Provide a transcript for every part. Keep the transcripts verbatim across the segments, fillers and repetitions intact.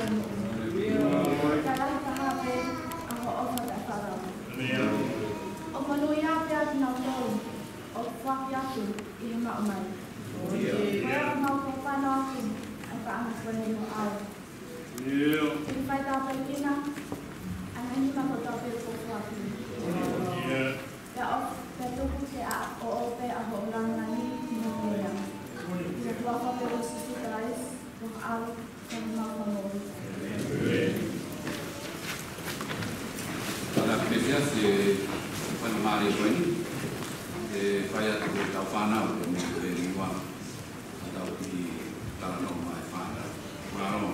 Ka lahi taha pē ʻa hoʻo ʻofa pea fānau. ʻOku monūʻia pē ʻa kinautolu ʻoku foaki atu ʻi he maʻu mai. Ko ia ʻoku mau kōpana atu ʻa e paʻanga ko eni mo au. Ke fai tāpuekina ʻa e ngaahi nima kotoa pē kuo foaki. Pea ʻofa, pea tuku ke ʻaʻau pē ʻa hoʻo lāngilangi mo e meʻa. ʻI he huafa pē ʻo Sīsū Kalaisi, ko e ʻAlo, ko homau Fakamoʻui. Tala pesiasi e fana mālie ko eni, ʻe fai atu ki heʻetau fānau, ko e meʻa ko eni ʻoku tau kiʻi talanoa mai fānau. Mālō.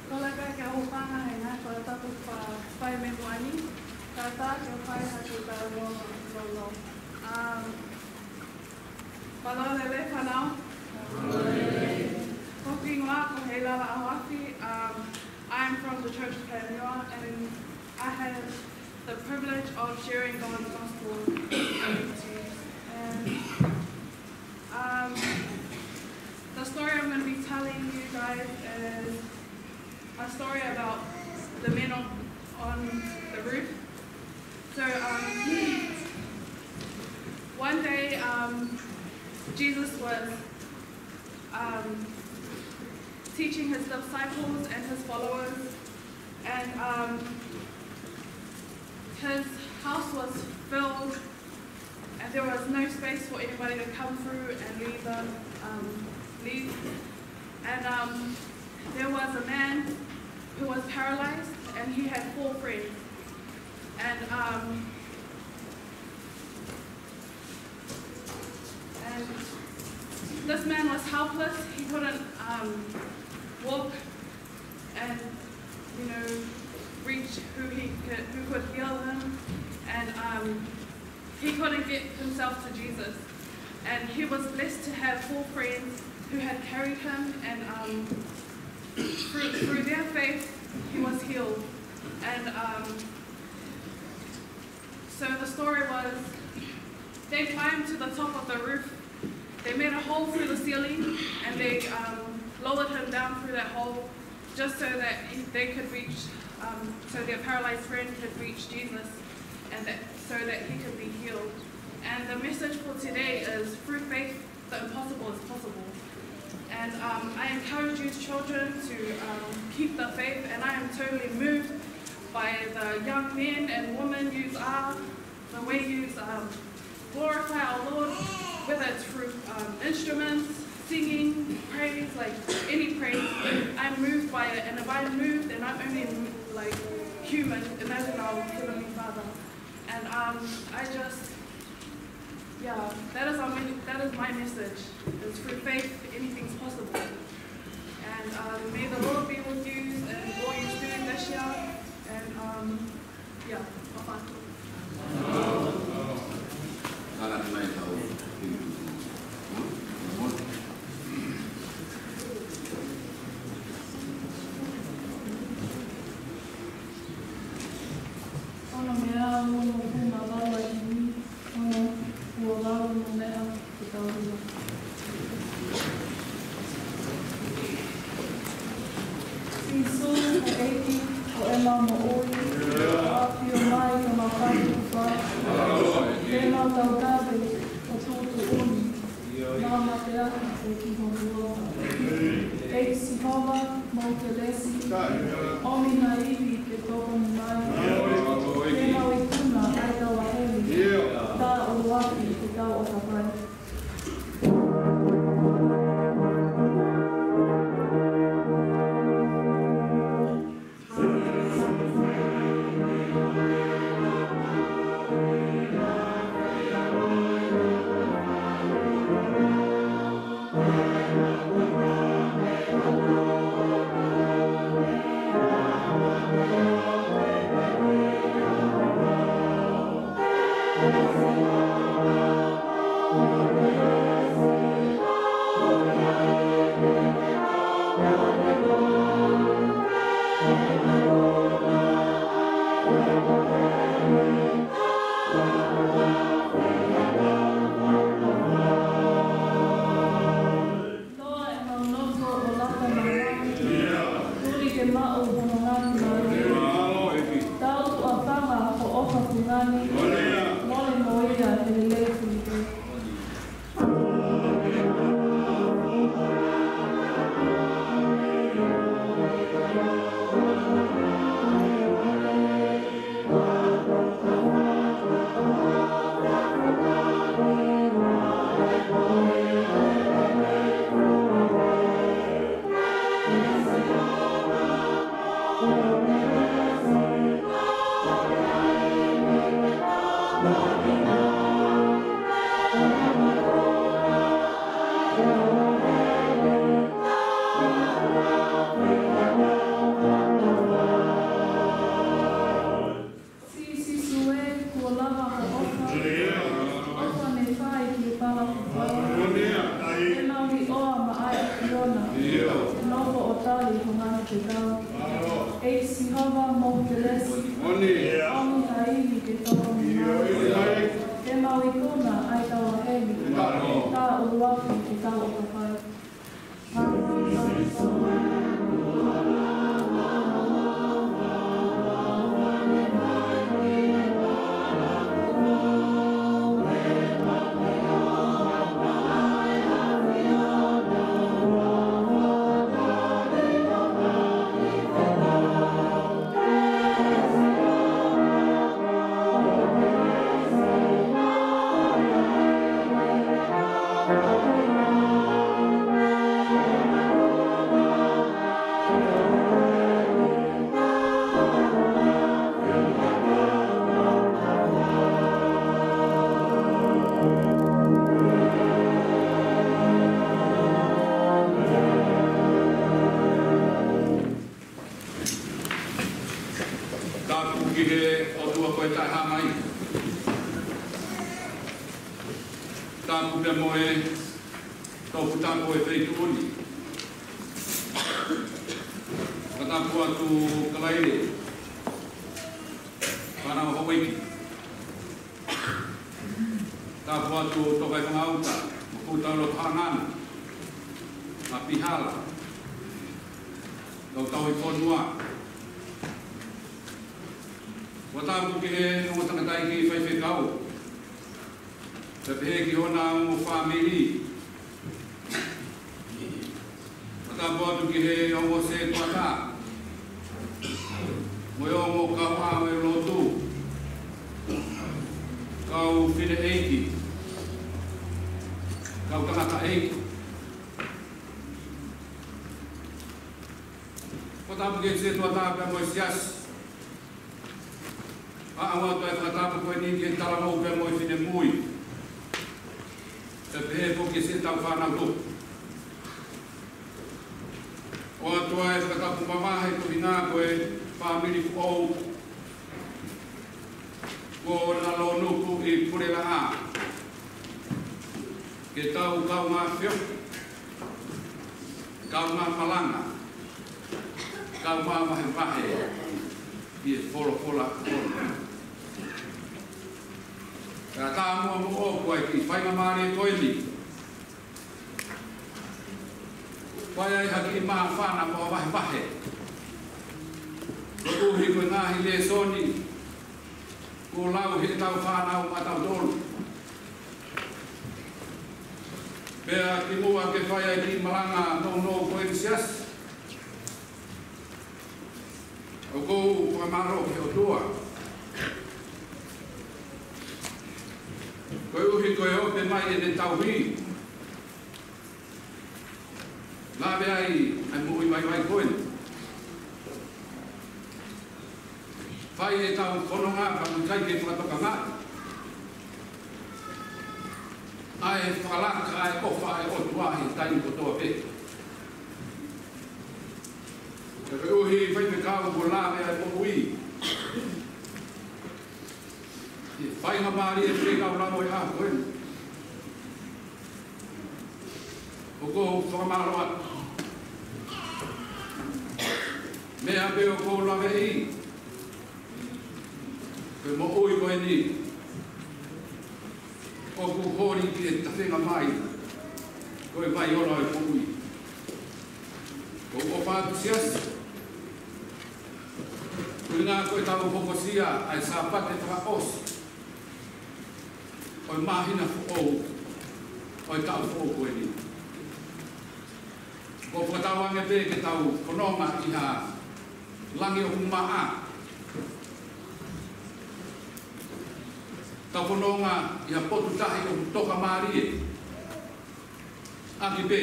Kole pē ke u hūfanga he ngaahi faʻahinga fai mei muʻa ni, kae ʻatā ke u fai ha kiʻi talanoa. Um, mālō e lelei fānau. Ko hoku hingoa ko Heilala ʻAhoafi. Um, I'm from the Church of Haʻa Niua, and I have the privilege of sharing God's gospel with you. And, um, the story I'm gonna be telling you guys is a story about the men on, on the roof. So, um, one day, um, Jesus was, um, teaching his disciples and his followers, and, um, his house was filled, and there was no space for anybody to come through and leave them, um, leave. And, um, there was a man who was paralyzed, and he had four friends. And, um, and this man was helpless. He couldn't, um, walk and, you know, reach who he could, who could heal him. And, um, he couldn't get himself to Jesus. And he was blessed to have four friends who had carried him, and, um, through, through their faith, he was healed. And, um, so the story was, they climbed to the top of the roof. They made a hole through the ceiling, and they, um, lowered him down through that hole, just so that he, they could reach, um, so their paralyzed friend could reach Jesus, and that, so that he could be healed. And the message for today is, through faith, the impossible is possible. And, um, I encourage you children to, um, keep the faith, and I am totally moved by the young men and women yous are, the way yous, um, glorify our Lord, whether it's through, um, instruments, singing, praise, like, any praise. I'm moved by it, and if I'm moved and I'm only, like, human, imagine our Heavenly Father. And, um, I just, yeah, that is our, that is my message. It's through faith, anything's possible. And, um, may the Lord be with you and all you do this year. And, um, yeah, bye-bye. Ono meʻa, ono kumavalu ʻa e ivi, ono ua valu mo meʻa ke tau ua. Sīsū ko e ʻEiki, ko ʻemau moʻui, ʻafio mai ke mau fai ʻofa, ke mau taukaveʻi ʻo tuʻutuʻuni. Mau mateaki ʻEiki ho huafa. ʻEiki Sihova, mou kelesi, ʻomi ha ivi ke tokoni mai, ke mau ikuna ʻa e tauʻaheli, tā ʻuluaki ke tau ʻatā mai. Maʻu hono ngaahi mālohi. Tau tuʻa fanga ho ʻofa fungani. Mole mo ia he lelei filipe. Siʻi Sīsū ē, kuo lava ho ʻofa. ʻOfa ne fai ki he pala kuo fai. Te mau hiʻoa maʻa e ʻAfiona. Te nofo ʻo tali ho ngaahi fekau. ʻEiki Sihova, mo ho kelesi. ʻOmi ha ivi ke tō mai. Te mau ikuna ʻa e tauʻaheʻi. Tā ʻuluaki ke tau ʻofa fai. Tapu ki he ʻOtua ko e taʻehāmai. Tapu pea mo e toputapu ʻo e feituʻu ni. Fakatapu atu Kalaile, fānau Houʻeiki. Tapu atu Tokaifangaʻuta, mo Kutaulo Hangana, ʻa Pihala, Tautauhi Fonua. Fakatapu ki he ongo tangataʻeiki faifekau, pea pehē ki hona ongo fāmili. Fakatapu atu ki he ongo sētuata, mo e ongo kau ʻāngelo lotu, kau fineʻeiki, kau tangataʻeiki. Fakatapu ki he sētuata pea mo e siasi. ʻOatu ʻa e fakatapu ko eni ki he talavou pea mo e finemui. Pea pehē foki ki siʻetau fānau lotu. ʻOatu ʻa e fakatapu mamahi ko e ʻuhinga ko e fāmili foʻou ko Nalonuku ʻi Pulelaʻā. Ke tau kaungā feohi, kaungā malanga, kaungā vahevahe ʻi he folofola ʻa e ʻOtua. Ka tā muʻa moʻoku ai ki he faingamālie ko eni. Fai ai ha kiʻi māfana mo ha vahevahe. Koeʻuhi ko e ngaahi lēsoni kuo lau heʻetau fānau maʻatautolu. Pea kimuʻa ke fai ai e kiʻi malanga nounou ko eni siasi, ʻoku ou fakamālō ki he ʻOtua. Koeʻuhi ko e ope mai ʻene tauhi, lave ai ʻa e moʻui vaivai ko eni. Fai ʻetau fononga pea ʻoku ʻikai ke fakatokangaʻi ʻa e fakalaka ʻa e ʻofa ʻa e ʻOtua he taimi kotoa pē. Koeʻuhi faifekau kuo lave ʻa e moʻui. ʻI he faingamālie fekau lamo ʻi he ʻaho ko eni, ʻoku ou fakamālō atu. Meʻa pē ʻoku ou laveʻi, ko e moʻui ko eni ʻoku holi ki he tafenga mai ko e vai ola ʻo e moʻui. ʻOku ou ʻofa atu siasi, Ngā ko e tau hokosia ʻa e Sāpate fakaʻosi ʻo e māhina foʻou ʻo e taʻu foʻou ko eni. ʻOku fakatauange pē ke tau fononga ʻi ha langi ʻoku maʻa. Tau fononga ʻi ha potu tahi ʻoku tokamālie. ʻAki pē,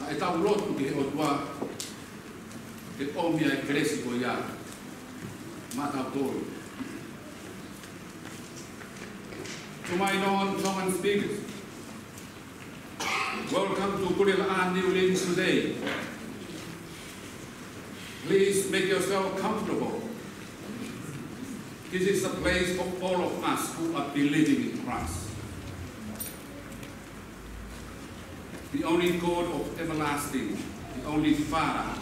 ʻa e tau lotu ki he ʻOtua, ke ʻomi ʻa e kelesi ko ia maʻatautolu. To my non-Tongan speakers, welcome to Pulelaʻā Niu Lini today. Please make yourself comfortable. This is a place for all of us who are believing in Christ, the only God of everlasting, the only Father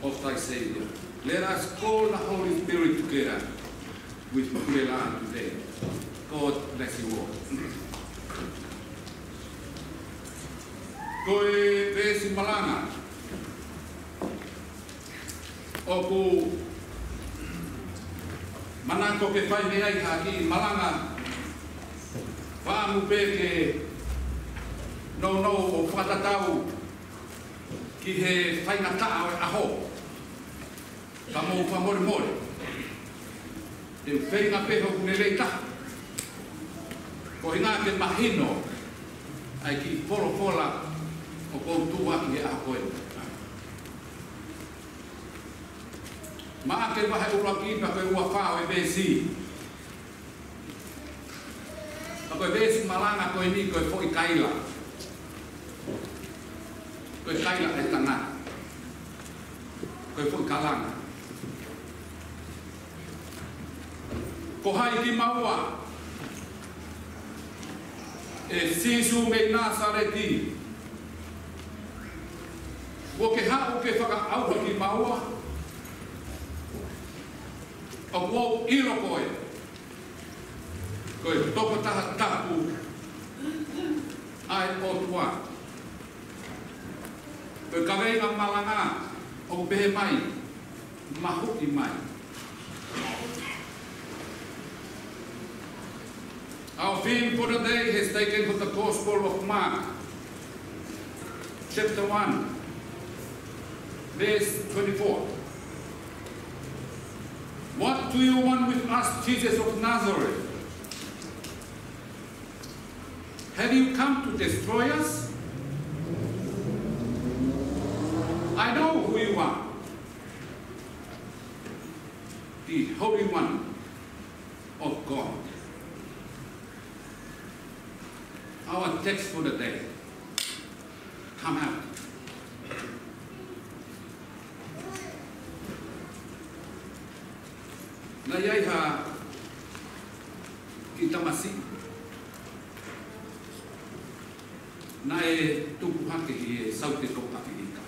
of thy Savior. Let us call the Holy Spirit together with Pulelaʻā today. God bless you all. Ko e veesi malanga ʻoku manako ke fai mei ai ha kiʻi malanga fakaʻamu pē ke nounou ʻo fakatatau ki he faingataʻa ʻo e ʻaho. Ka mou fakamolemole, te u feinga pē hoku lelei taha, ko e ʻuhinga ke mahino ʻa e kiʻi folofola ʻoku ou tuʻu ʻaki he ʻaho ko eni. Maʻake vahe ʻuluaki pea ko e ua fā ʻo e veesi. Ka ko e veesi malanga ko eni ko e foʻi kaila. Ko e kaila ʻa e tangata. Ko e foʻi kalanga. Ko hai kimaua, ʻe Sīsū mei Nāsaleti? Kuo ke haʻu ke fakaʻauha kimaua? ʻOku ou ʻilo koe ko e tokotaha tapu ʻa e ʻOtua. Ko e kaveinga malanga ʻoku pehē mai, mahuʻi mai. Our theme for the day is taken from the Gospel of Mark, chapter one, verse twenty-four. "What do you want with us, Jesus of Nazareth? Have you come to destroy us? I know who you are, the Holy One of God." Our text for the day. Come out. Naʻe ʻi ai ha kiʻi tamasiʻi naʻe tupu hake ʻi he Saute ko ʻAfilika.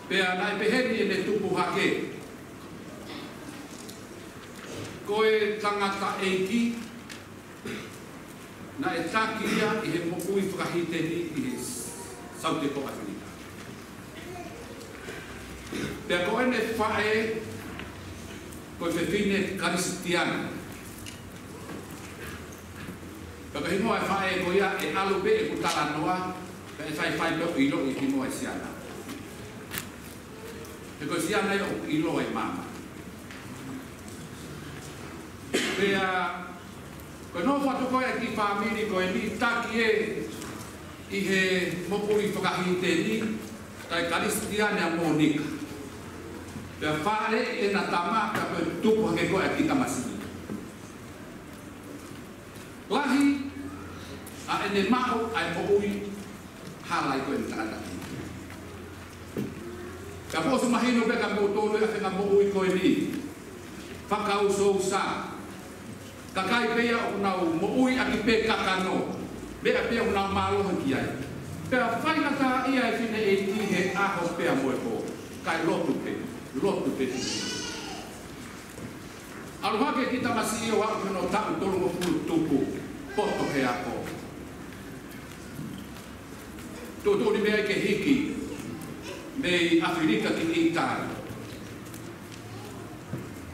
Pea naʻe pehē ni ʻene tupu hake: Ko e tangataʻeiki naʻe taki ia ʻi he moʻui fakahīteni ʻi he Saute ko ʻAfilika. Pea ko ʻene faʻē ko e fefine Kalisitiane. Pea ko e hingoa e faʻē ko ia, ʻe ʻalu pē ʻeku talanoa, pea ʻe faifai pē ʻo ʻiloʻi e hingoa e siana. He ko e siana ia ʻoku ʻiloa ʻi māmani. Pea ko e nofo atu ko ē ʻa e kiʻi fāmili ko eni, taki ē ʻi he moʻui fakahīteni, kae Kalisitiane ʻa Mōnika. Pea fāʻeleʻi ʻena tama, pea ko e tupu hake ko ē ʻa e kiʻi tamasiʻi. Lahi ʻa ʻene maʻu ʻa e moʻui hala ʻi ko ē ʻene tangataʻeiki. Ka ʻoku ʻosi mahino pē kia moutolu ʻa e fanga moʻui ko eni. Fakaʻusoʻusa. Kakai pē ia ʻoku nau moʻui ʻaki pē kakano. Meʻa pē ʻoku nau mālohi ki ai. Pea faingataʻaʻia e fineʻeiki he ʻaho pea mo e pō. Kae lotu pē. Lotu pē. ʻAlu hake e kiʻi tamasiʻi ʻo aʻu ki hono taʻu tolungofulu tupu, poto he ako. Tuʻutuʻuni mei ai ke hiki, mei ʻAfilika ki ʻĪtali.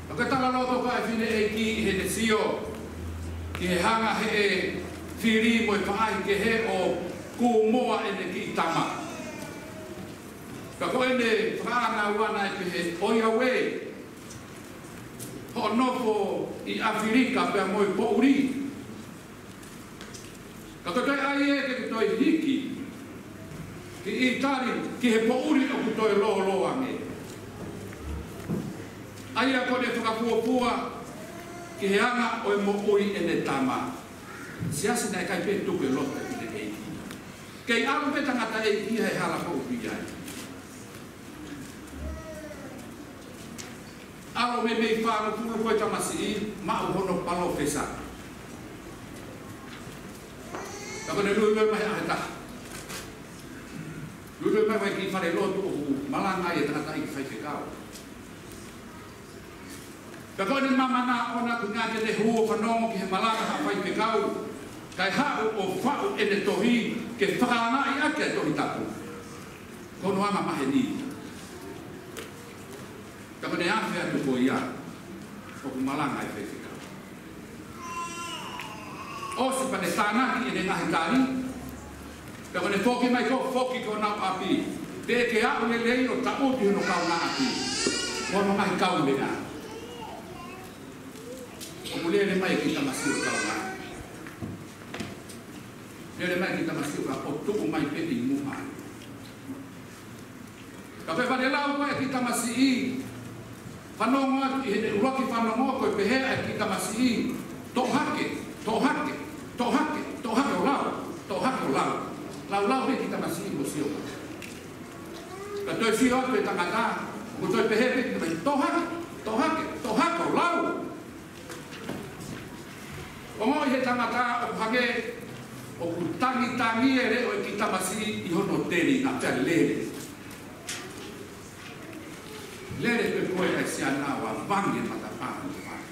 Ka ko e talaloto ko ē ʻa e fineʻeiki ʻi heʻene sio ki he hanga ʻe he fili mo e faʻahi kehe ʻo kūmoa ʻene kiʻi tama. Ka ko ʻene fakaʻānaua naʻe pehē, ʻoiauē, hoʻo nofo ʻi ʻAfilika pea mo e poʻuli. Ka ko e toe ʻai ē ke ke toe hiki ki ʻĪtali ki he poʻuli ʻoku toe lōlō ange. ʻA ia ko ʻene fakafuofua ki he anga ʻo e moʻui ʻene tama. Siasi, naʻe ʻikai pē tuku e loto ʻa e fineʻeiki. Kei ʻalu pē tangataʻeiki ia he hala ko ē ʻoku ʻi ai. ʻAlu mei, mei fāngofulu ko ē tamasiʻi, maʻu hono palōfesa. Ka ko ʻene luilui mai ʻaho ʻe taha. Luilui mai ʻa e kiʻi falelotu ʻoku malanga ai e tangataʻeiki faifekau. Ka ko ʻene mamana ʻoʻona kuo ngata ke ne hū ʻo fanongo ki he malanga ʻa e faifekau, kae haʻu ʻo faʻu ʻene tohi ke fakaangaʻi ʻaki e Tohi Tapu. Ko hono anga maheni. Ka ko ʻene afe atu ko ia ʻoku malanga e faifekau. ʻOsi pea ne tānaki ʻene ngaahi tali, pea ko ʻene foki mai ko ē, foki ki honau ʻapi. Teʻeki aʻu lelei ʻo taʻutu hono kaungāʻapi. Ko hono ngaahi kaumeʻa. ʻOku lele mai e kiʻi tamasiʻi ʻo kaungā. Lele mai e kiʻi tamasiʻi ʻo ka ʻo tuʻu mai pē ʻi muʻa. Ka pea fale lau ko ē e kiʻi tamasiʻi, fanongo atu ʻi heʻene ʻuluaki fanongo ko ē, pehē ʻe he kiʻi tamasiʻi, toʻo hake, toʻo hake, toʻo hake, toʻo hake ʻo lau, toʻo hake ʻo lau. Lau lau pē kiʻi tamasiʻi mo sio. Ka toe sio atu e tangata, mo toe pehē pē kiʻi tamasiʻi, toʻo hake, toʻo hake, toʻo hake ʻo lau. Ongoʻi he tangata ʻoku hangē ʻoku tangitangi e leʻo e kiʻi tamasiʻi ʻi hono telinga pea lele. Lele pē ko ē ʻa e siana ʻo ʻavangi e matapā ʻo fai.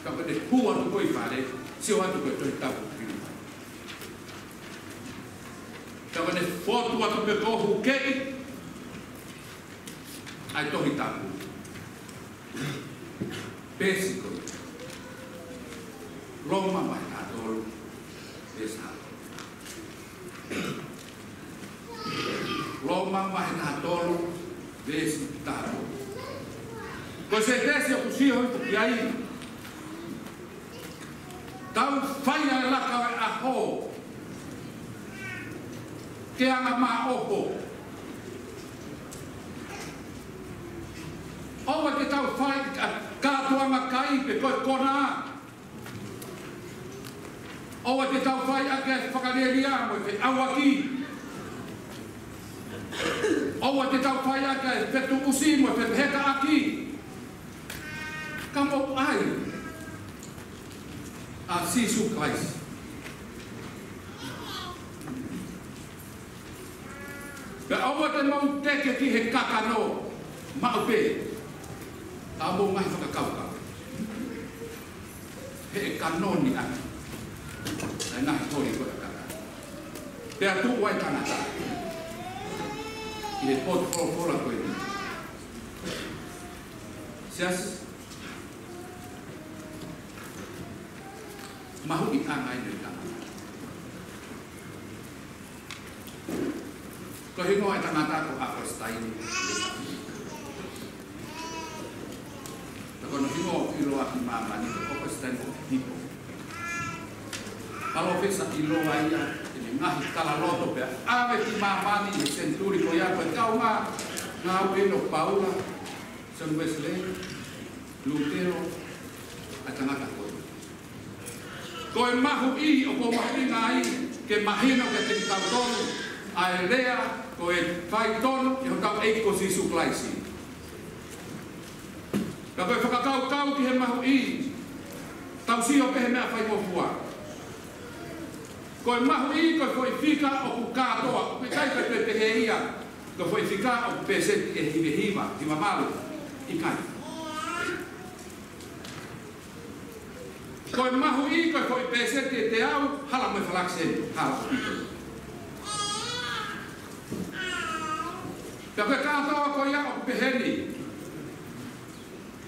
Ka ko ʻene hū atu ko ē ʻi fale, sio atu ko ē Tohi Tapu ki muʻa. Ka ko ʻene fotu atu pē ko ē ʻo hukeʻi ʻa e Tohi Tapu. Peesi ko ē. Loma vahe taha tolu, veesi taha tolu. Loma vahe taha tolu, veesi taha tolu. Ko e sētesi ʻoku sio hifo ki ai. Tau fai ʻa e laka ʻo e ʻaho ke anga maʻopo. ʻOua te tau fai ʻa e kātoanga kai pe ko e konā. ʻOua te tau fai ʻaki e fakalielia mo e feʻauaki. ʻOua te tau fai ʻaki e fetuʻusi mo e fepehekaʻaki. Ka mou ʻai ʻa Sīsū Kalaisi. Pea ʻoua te mou teke ki he kakano, maʻu pē ʻa hoʻomou ngaahi fakakaukau. He ʻe kanoni ʻaki ʻa e ngaahi holi ko ē ʻa e kakano. Pea tuʻu ai e tangata ʻi he potu folofola ko eni. Siasi, mahuʻinga ʻeni ʻa e tangata. Ko e hingoa ʻo e tangata ko ʻAokusitaine. Ka ko hono hingoa ʻoku ʻiloa ki māmani ko ʻAokusitaine ʻo Hipo. Palōfesa ʻiloa ia ʻi heʻene ngaahi talaloto pea ʻave ki māmani ʻi he senituli ko ia, ko e kaungā ngāue ʻo Paula, Sione Uesilē, Lutelo, ʻa e tangata ko ē. Ko e mahuʻi ʻoku ou mahuʻingaʻia ai ke mahino kiate kitautolu ʻa e lea ko e faitonu ʻi hotau ʻEiki ko Sīsū Kalaisi. Ka ko e fakakaukau ki he mahuʻi, tau sio pē he meʻa faingofua. Ko e mahuʻi ko e foʻi fika ʻoku kātoa, ʻoku ʻikai ke pehē ia ko e foʻi fika ʻoku pēseti ʻe hiva hiva, hiva valu, ʻikai. Ko e mahuʻi ko e foʻi pēseti ʻe teau, hala mo e falakiseni, hala ʻaupito. Ka ko e kātoa ko ia ʻoku pehē ni.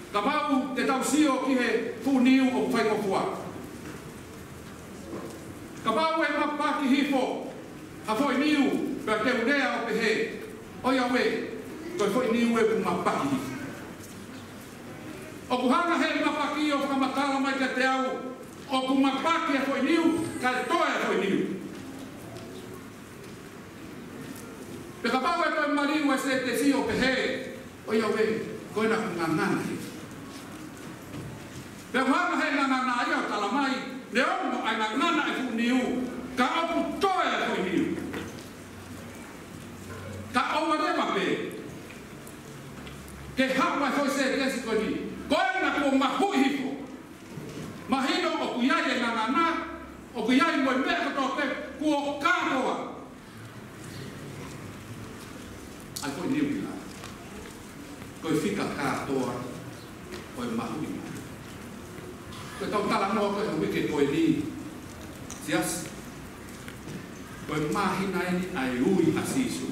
Kapau te tau sio ki he fuʻu niu ʻoku faingofua. Kapau ʻe mapaki hifo ha foʻi niu, pea te u lea ʻo pehē, ʻoiauē, ko e foʻi niu ē ʻoku mapaki hifo. ʻOku hanga he mapaki ʻo fakamatala mai kiate au, ʻoku mapaki e foʻi niu, kae toe e foʻi niu. Pea kapau ʻe toe maliu e sētesi ʻo pehē, ʻoiauē, ko ena ʻoku ngangana hifo. Pea ʻoku hanga he ngangana ia ʻo tala mai, neongo ʻa e ngangana e fuʻu niu, ka ʻoku toe e foʻi niu. Ka ʻoua leva pē ke haʻu ʻa e foʻi sētesi ko eni, ko ena kuo mahuʻi hifo. Mahino ʻoku ʻi ai e ngangana, ʻoku ʻi ai mo e meʻa kotoa pē kuo kātoa. ʻA e foʻi niu ia. Ko e fika kātoa ʻo e mahuʻinga. Ko ʻetau talanoa ko ē he uike ko eni, siasi. Ko e māhina eni ʻa e ui ʻa Sīsū.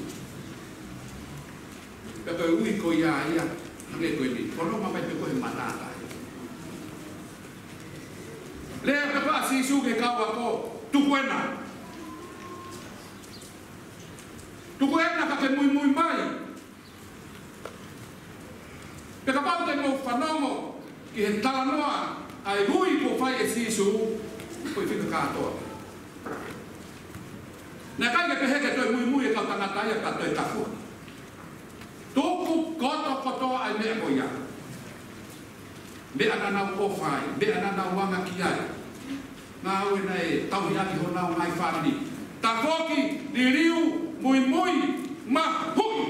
Pea ko e ui ko ia ia, hangē ko eni, ko e nonga mai pē ko ē he matātahi. Lea pē ko ē ʻa Sīsū ki he kau ako, tuku ena. Tuku ena ka ke muimui mai. Pea kapau te mou fanongo ki he talanoa ʻa e ui kuo fai ʻe Sīsū, ko e fika kātoa. Naʻe ʻikai ke pehē ke toe muimui e kau tangata ia ka toe tafoki. Tuku kotokotoa ʻa e meʻa ko ia. Meʻa naʻa nau ʻofa ai, meʻa naʻa nau anga ki ai. Ngāue naʻe tauhi ʻaki honau ngaahi fāmili. Tafoki, liliu, muimui, mahuʻi.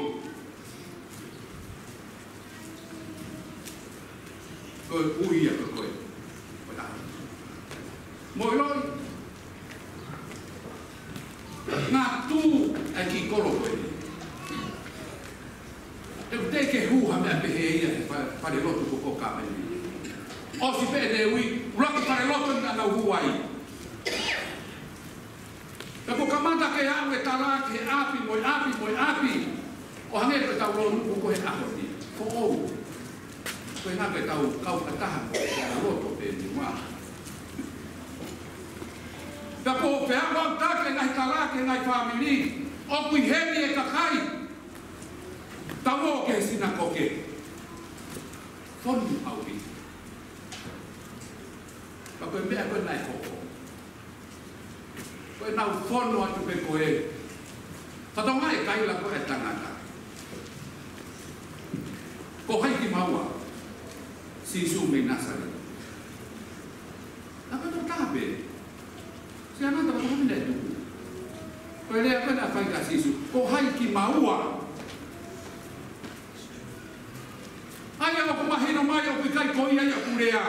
Ko e ui ia ko ē. Ko e taha. Mo e loi. Ngatu ai ki kolo ko ē. Te u te ke hū ha meʻa pehē ia he fa-, falelotu ko ko ka meni. ʻOsi pē ʻene ui, ʻuluaki falelotu naʻa nau hū ai. Ka kuo kamata ke aʻu e tala ki he ʻapi, mo e ʻapi, mo e ʻapi. ʻO hangē ko ʻetau lōnuku ko ē he ʻaho ni. Foʻou. Ko e ngata ʻetau kau fakataha mo e loto pē ni ua. Ka ko e feʻauaki ʻa e ngaahi tala ki he ngaahi fāmili. ʻOku ʻi heni e kakai. Tau ō ki he sinakoke. Fonu ʻaupito. Ka ko e meʻa ko ē naʻe hoko. Ko ʻenau fonu atu pē ko ē. Fatongia e kaila ko ē ʻa e tangata. Ko hai kimaua? Sīsū mei Nāsaleti. Naʻe ko e tokotaha pē. Siana ta ko mine tu. Ko e lea ko ē naʻe fai kia Sīsū. Ko hai kimaua? ʻA ia ʻoku mahino mai ʻoku ʻikai ko ia ia ʻoku lea.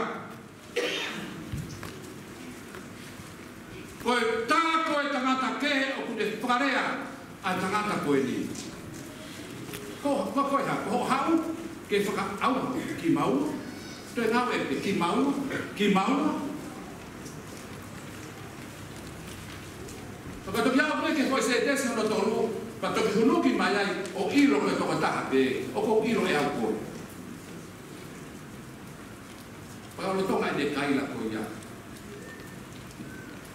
Ko e tā ko ē tangata kehe ʻoku ne fakalea ʻa e tangata ko eni. Ko, ko, ko e hā, ko hoʻo haʻu ke fakaʻauha kimaua, toe ngāueʻaki pē kimaua, kimaua. Ka toki aʻu pē ki he foʻi sētesi hono tolu, ka toki hunuki mai ai ʻo ʻilo ko e tokotaha pē, ʻoku ou ʻilo ʻe au koe. Pea lolotonga ʻene kaila ko ia.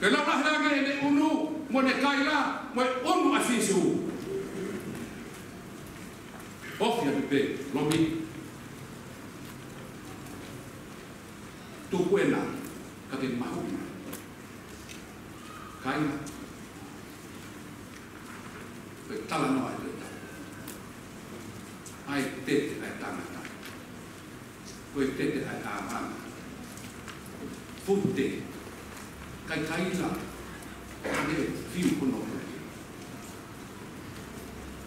Ke lau lahi ange ʻene ʻunu, mo ʻene kaila, mo e ʻunu ʻa Sīsū. Ofi atu pē, lomi. Tuku ena, ka ke mahuʻi. Kaila. Ko e talanoa ʻa e tangata. ʻA e tete ʻa e tangata. Ko e tete ʻa e ʻāvana. Fute. Kaikaila. ʻA e fiu kono.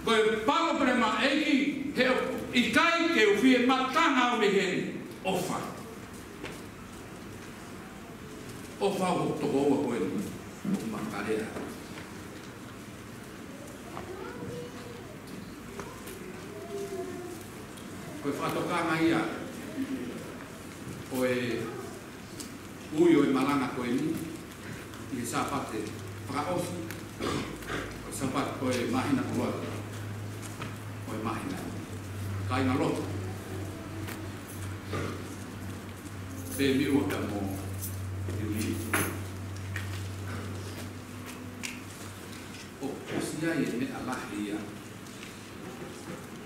Ko e palopalema ʻEiki, he ʻikai ke u fie matangi au mei heni. ʻOfa. ʻOfa ʻo tokoua ko eni. ʻO makalea. Ko e fakatokanga ia ʻo e ui ʻo e malanga ko eni ʻi he Sāpate fakaʻosi, ko e Sāpate ko e māhina ko ē. Ko e māhina. Kāinga lotu. Pē miua pea mo Niu Sila. ʻOku ʻosi ʻi ai e meʻa lahi ia.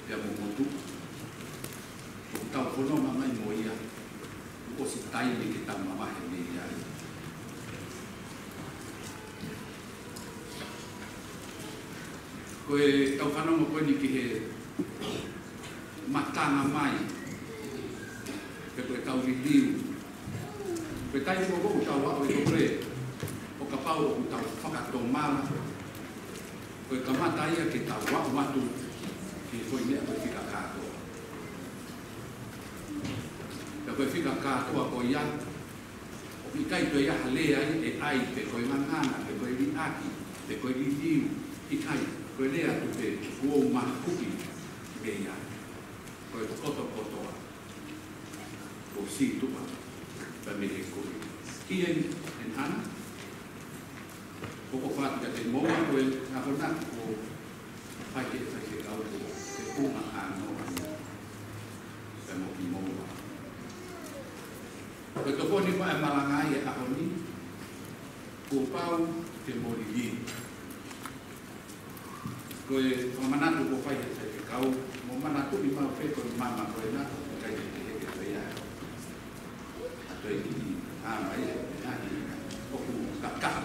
Pea mo motu. ʻOku tau fononga mai mo ia. ʻOku ʻosi taimi ke tau mavahe mei ai. Ko ʻetau fanongo ko eni ki he matanga mai, pe ko ʻetau liliu. Ko e taimi ko ē ʻoku tau aʻu ai ko ē, ʻo kapau ʻoku tau fakatomala, ko e kamata ia ke tau aʻu atu ki he foʻi meʻa ko e fika kātoa. Pea ko e fika kātoa ko ia, ʻoku ʻikai toe ʻi ai ha lea ai ʻe ʻai, pe ko e ngangana, pe ko e liʻaki, pe ko e liliu, ʻikai, ko e lea atu pē, kuo u mahuʻi mei ai. Ko e kotokotoa, kuo u sītuʻa, pea mei he kuo u. Ki he, en hana, ko ko fatu ka te moa ko e, na ko na ko, fai ke, fai ke kau ko, ke punga ano, pea mo kimoua. Ko e tokoni ko ē ʻa e malanga ʻi he ʻaho ni, kuo pau ke mou liliu. Ko e fakamanatu kuo fai ʻe he faifekau, mou manatuʻi maʻu pē ko e mama ko ena, ʻoku ʻikai ke heke ko ia. ʻA toe kiʻi, ʻa mai, ʻa mai, ʻoku kakaha.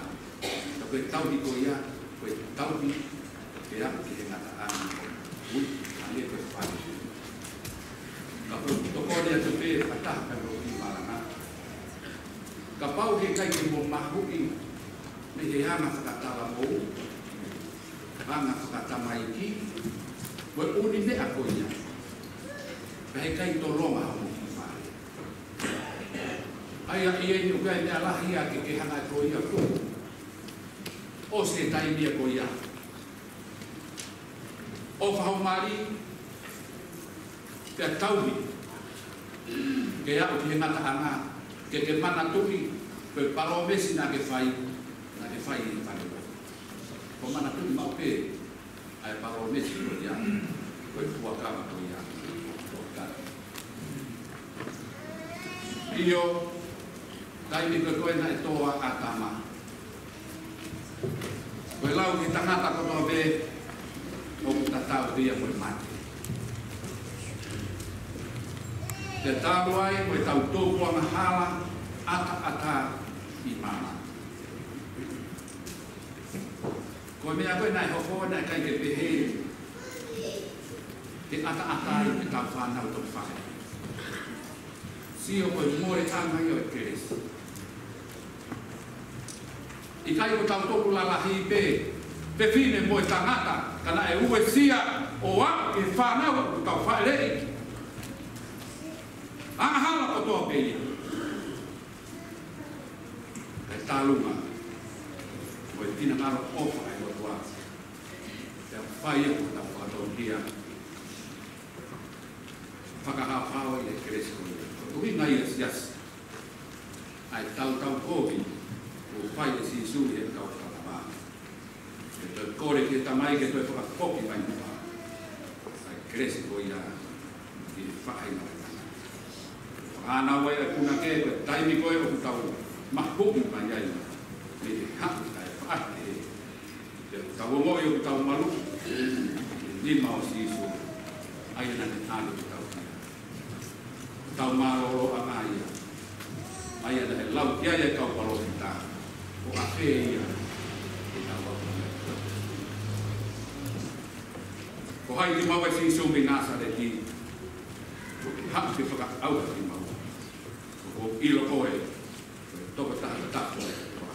Ka ko e tauhi ko ia, ko e tauhi, ke aʻu ki he ngataʻanga. Ui, ʻa ia ko e fai. Ka ko e tokoni atu pē, ʻa taha ka lo ki malanga. Kapau he ʻikai ke mou mahuʻi, mei he anga fakatalamou, anga fakatamaiki, ko e ʻū meʻa ko ia. Pea he ʻikai tolonga hoʻomou kiʻi fale. ʻA ia ʻi heni ʻoku ʻi ai e meʻa lahi ia ke ke hanga ʻe koe ia ko. ʻOsi e taimi ia ko ia. ʻOfa ho mali, pea tauhi. Ke aʻu ki he ngataʻanga, ke ke manatuʻi, ko e palōmesi naʻa ke fai, naʻa ke fai ʻi he fale. Ko e manatuʻi maʻu pē, ʻa e palōmesi ko ia, ko e fuakava ko ia, ko e fuakava. ʻIo, taimi ko ē ko ē naʻe tō ai ʻa ʻĀtama. Ko e lau ki he tangata kotoa pē, ʻoku tatau ia mo e mate. Pea talu ai, ko ʻetau tō ko e angahala, ʻataʻatā ʻi māmani. Ko e meʻa ko ē naʻe hoko naʻe ʻikai ke pehē, ke ʻataʻatā ai ʻetau fānau tau fai. Sio ko e moleʻanga ia ʻo e kelesi. ʻIkai ko tautolu lalahi pē, fefine mo e tangata, ka naʻe uesia ʻo aʻu ki he fānau ʻoku tau fāʻeleʻi. Angahala kotoa pē ia. Kae tālunga, ko e finangalo ʻofa ʻa e ʻOtua. Pea fai ʻa hotau fakatoukia. Fakahaohaoa ʻi he kelesi ko ia. Ko e ʻuhinga ia siasi. ʻA e tautau kovi, kuo fai ʻe Sīsū ʻi he kau fakamā. Ke toe kole ki he Tamai ke toe fakafoki mai muʻa. ʻA e kelesi ko ia ki he faʻahinga. Fānau ai ʻa e punake, ko e taimi ko ē ʻoku tau mahuʻi mai ai. Mei he haʻu ʻa e faʻahi. Ke tau ongoʻi ʻoku tau malu, nima ʻo Sīsū, ʻa ia naʻa ne ʻalu ke tau kia. Tau mālōlō ʻa ia, ʻa ia naʻe lau ki ai ʻa e kau palōfita, ko ʻafē ia, ke tau aʻu kia. Ko hai kimaua ʻa Sīsū mei Nāsaleti, ko ke haʻu ke fakaʻauha kimaua. Ko ʻilo ko e, ko e tokotaha tapu ʻa e ʻOtua.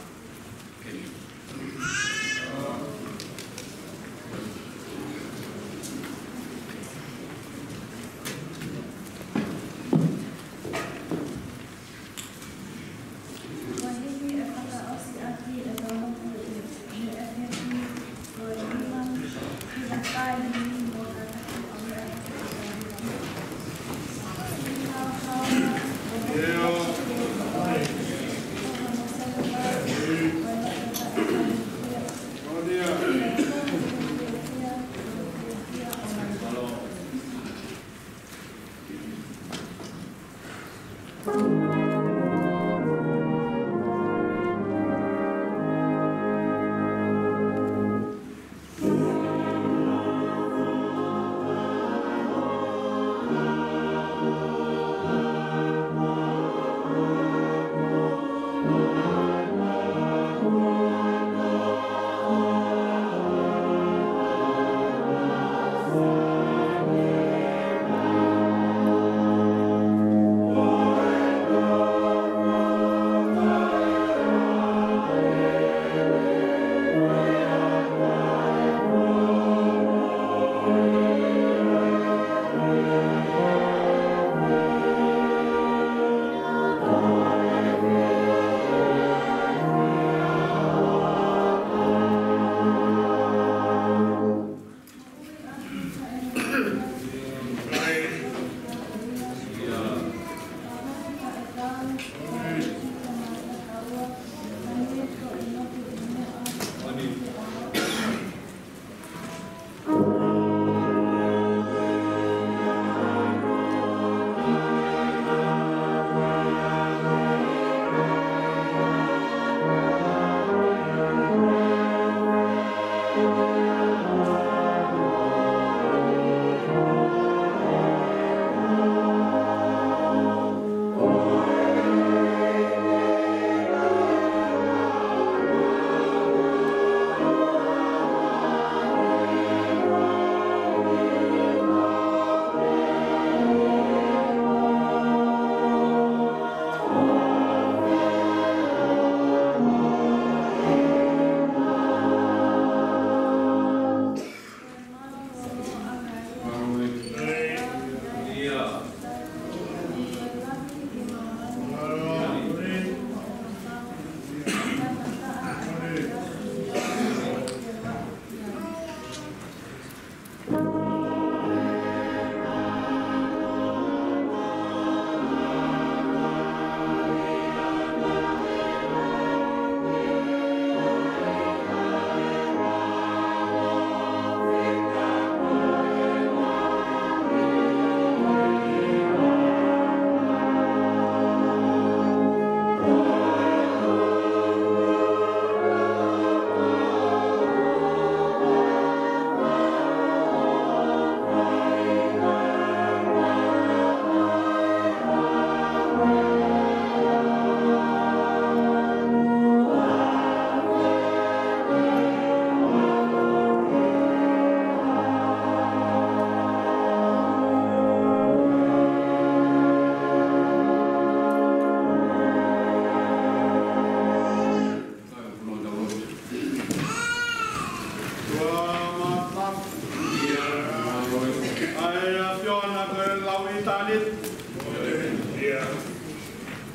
Tāniti.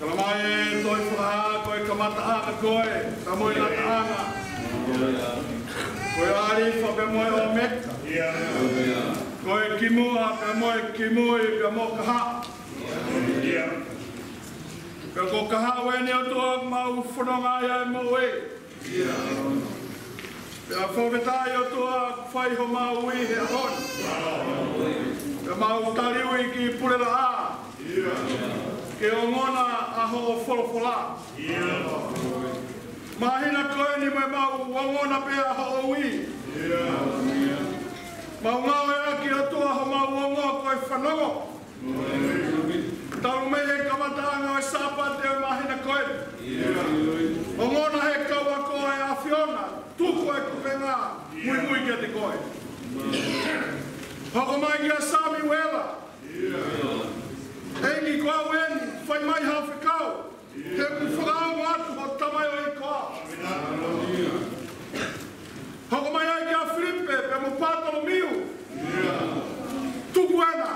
Tala mai ʻe he tohi Fakahā, ko e kamataʻanga koe, pea mo e ngataʻanga. Ko e ʻAlifa pea mo e ʻOmeka. Ko e kimuʻa pea mo e kimui pea mo e kahaʻu. Pea ko e kahaʻu eni, ʻOtua, ʻoku mau fononga ai ʻa e moʻui. Pea fakafetaʻi, ʻOtua, fai homau ui he ʻaho ni. Pea mau tali ui ki Pulelaʻā ke ongona ʻa hoʻo folofola. Māhina ko eni mo ʻemau ongona pē ʻa hoʻo ui, mau ngāueʻaki, ʻOtua, homau ongo ko e fanongo. Talu mei he kamataʻanga ʻo e Sāpate ʻo e māhina ko eni, ongona he kau ako ʻa e ʻAfiona, tuku e kupenga muimui kiate koe. Hoko mai kia Samiuela. ʻEiki, ko au eni, fai mai haʻo fekau. He ʻoku fakaongo atu hoʻo tamaioʻeiki ko au. Hoko mai ai kia Filipe pea mo Patolomiu. Tuku ena.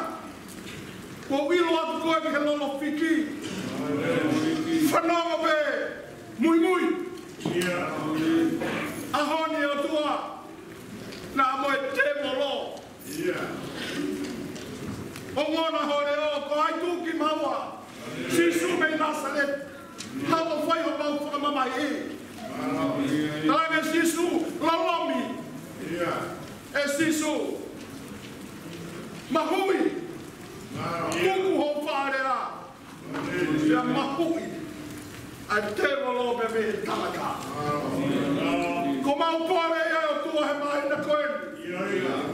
Kuo u ʻilo atu koe ki he lolo fiki. Fanongo pē, muimui. ʻAho ni, ʻOtua, naʻa mo e tēvolo ongona hoʻo leʻo, ko hai tuʻu kimaua? Sīsū mei Nāsaleti. Haʻu ʻo fai homau fakamamahiʻi. Talaange Sīsū, lolomi. ʻE Sīsū, mahuʻi. Tuku hoʻo faʻa lea. Pea mahuʻi ʻa e tēvolo pea mei he tangata. Ko ʻemau pole ia, ʻOtua, he māhina ko eni.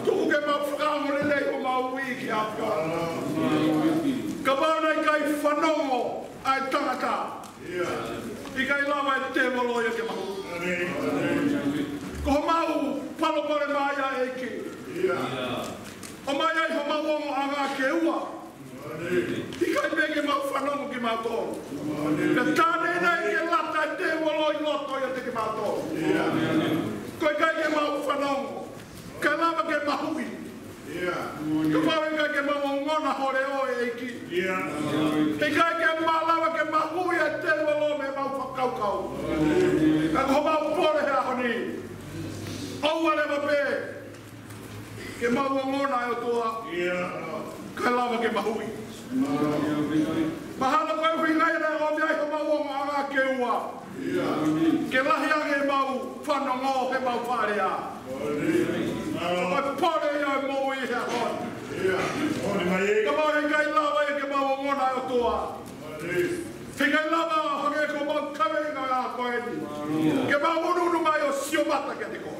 Tuku ke mau fakaongo lelei homau ui ki he ʻAfiona. Kapau naʻe ʻikai fanongo ʻa e tangata, ʻikai lava e tēvolo ia ke mahuʻi. Ko homau palopalema ia, ʻEiki. ʻOmai ai homau ongoʻanga ke ua. ʻIkai pē ke mau fanongo kimautolu. Pea tā naʻe ʻikai ke lata e tēvolo ʻi loto ʻiate kimautolu. Ko e ʻikai ke mau fanongo, kae lava ke mahuʻi. Kapau ʻe ʻikai ke mau ongona hoʻo leʻo, ʻEiki, ʻikai ke mau lava ke mahuʻi e tēvolo mei heʻemau fakakaukau. Ka ko homau pole he ʻaho ni, ʻoua leva pē ke mau ongona, ʻe ʻOtua, kae lava ke mahuʻi. Mahalo ko e ʻuhinga ia naʻe ʻomi ai homau ongoʻanga ke ua. Ke lahi ange ʻemau fanongo, heʻemau faʻa lea. Ko e pole ia ʻo e moʻui he ʻaho ni. Kapau ʻe ʻikai lava ia ke mau ongona, ʻe ʻOtua, ʻikai lava, hangē ko ʻemau kaveinga ko eni, ke mau ʻunuʻunu mai ʻo sio mata kiate koe.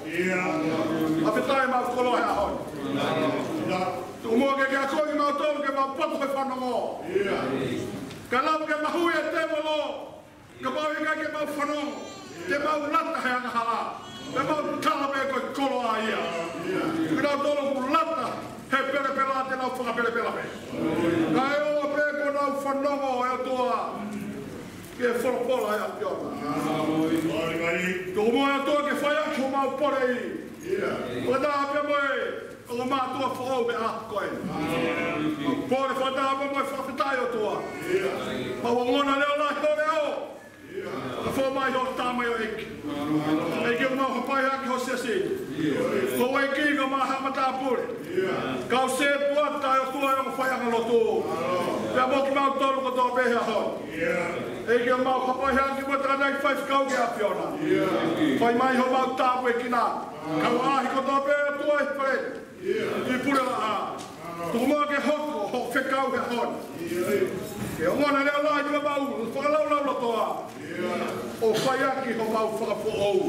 Fakafetaʻi, mau koloa he ʻaho ni. Tuku muʻa ke ke akoʻi kimautolu ke mau poto he fanongo. Kae lava ke mahuʻi e tēvolo. Kapau ʻe ʻikai ke mau fanongo, te mau lata he angahala. Te mau tala pē ko e koloa ia. Kinautolu ʻoku lata he pelepela, te nau fakapelepela pē. Kae ʻoua pē kuo nau fanongo, ʻe ʻOtua, ki he folofola ʻa e ʻAfiona. Tuku muʻa, ʻe ʻOtua, ke fai ʻaki homau poleʻi. Fakataha pea mo e ongo mātuʻa foʻou he ʻaho ko eni. Pole fakataha pea mo e fakafetaʻi, ʻOtua. Mau ongona leʻo lahi hoʻo leʻo. Fakafou mai hoʻo tamaioʻeiki. ʻEiki, ʻoku mau hapai hake ho siasi. Ko e ʻEiki, ko e mahaʻa matāpule. Kau sētuata, ʻe ʻOtua, ʻo e ongo faiʻangalotu. Pea mo kimautolu kotoa pē he ʻaho ni. ʻEiki, ʻoku mau hapai hake mo e tangataʻeiki faifekau ki he ʻAfiona. Fai mai homau tāpuekina. Kau ʻaʻahi kotoa pē, ʻe ʻOtua, ʻi he fale ʻi Pulelaʻā. Tuku muʻa ke hoko hoʻo fekau he ʻaho ni. Ke ongona leʻo lahi, ke mau fakalaulaulotoa ʻo fai ʻaki homau fakafoʻou.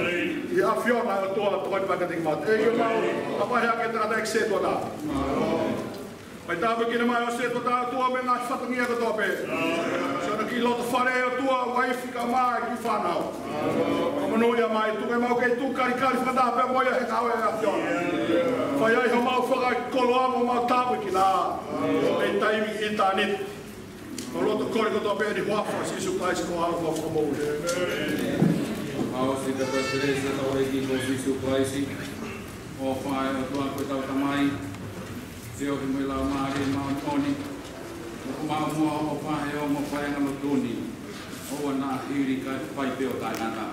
ʻI he ʻAfiona, ʻe ʻOtua, tokoni mai kiate kimautolu. ʻEiki, ʻoku mau hapai hake tangataʻeiki sētuata. Fai tāpuekina mai ho sētuata, ʻOtua, mei he ngaahi fatongia kotoa pē. Siʻona kiʻi loto fale, ʻe ʻOtua, uaifi kae ʻumaʻā e kiʻi fānau. Ka monūʻia mai, tuku ke mau kei tuʻu kalikali fakataha pē mo ia he ngāue ʻa e ʻAfiona. Fai ai homau fakakoloa mo homau tāpuekina mei taimi ki ʻitāniti. Mau loto kole kotoa pē ʻi he huafa ʻo Sīsū Kalaisi ko ho ʻAlo mo e Fakamoʻui. ʻOfa ʻo e ʻEiki ko Sīsū Kalaisi, ʻofa ʻa e ʻOtua ko ʻetau Tamai, Feohi mo e Laumālie Māʻoniʻoni, ʻoku maʻu muʻa ʻo fai ʻo mo fai ʻa e lotu ni, ʻoua naʻa hili kae fai pē ʻo taʻengata.